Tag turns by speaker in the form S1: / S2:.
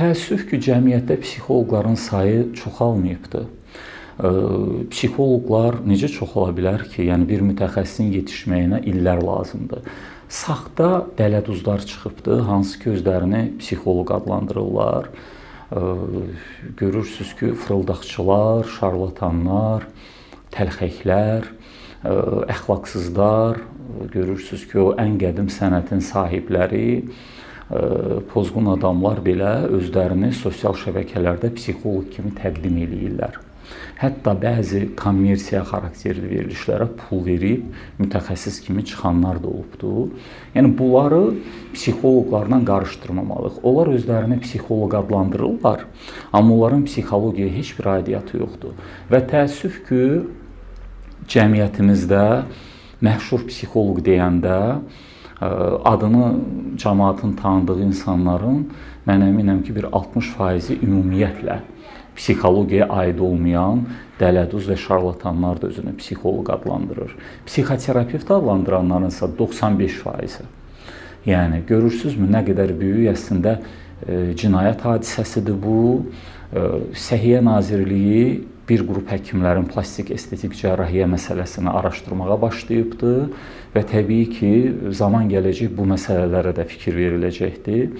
S1: Təəssüf ki, cəmiyyətdə psixoloqların sayı çoxalmayıbdı. Psixoloqlar necə çoxala bilər ki? Yəni bir mütəxəssisin yetişməyinə illər lazımdır. Saxta dələduzlar çıxıbdı, hansı ki özlərini psixoloq adlandırırlar. Görürsüz ki, fırıldaqçılar, şarlatanlar, təlxəklər, əxlaqsızlar, görürsüz ki, o ən qədim sənətin sahibləri, pozğun adamlar belə özlərini sosial şəbəkələrdə psixoloq kimi təqdim eləyirlər. Hətta bəzi kommersiya xarakterli verilişlərə pul verib mütəxəssis kimi çıxanlar da olubdu. Yəni bunları psixoloqlarla qarışdırmamalıyıq. Onlar özlərini psixoloq adlandırırlar, amma onların psixologiyaya heç bir aidiyyatı yoxdur. Və təəssüf ki, cəmiyyətimizdə məşhur psixoloq deyəndə adını cəmaatın tanıdığı insanların mən əminəm ki, bir 60%-i ümumiyyətlə psixologiyaya aid olmayan dələduz və şarlatanlar da özünü psixoloq adlandırır. Psixoterapevt adlandıranların isə 95%-i. Yəni görürsünüzmü nə qədər böyük əslində cinayət hadisəsidir bu. Səhiyyə Nazirliyi bir qrup həkimlərin plastik estetik cərrahiyyə məsələsini araşdırmağa başlayıbdı və təbii ki, zaman gələcək bu məsələlərə də fikir veriləcəkdir.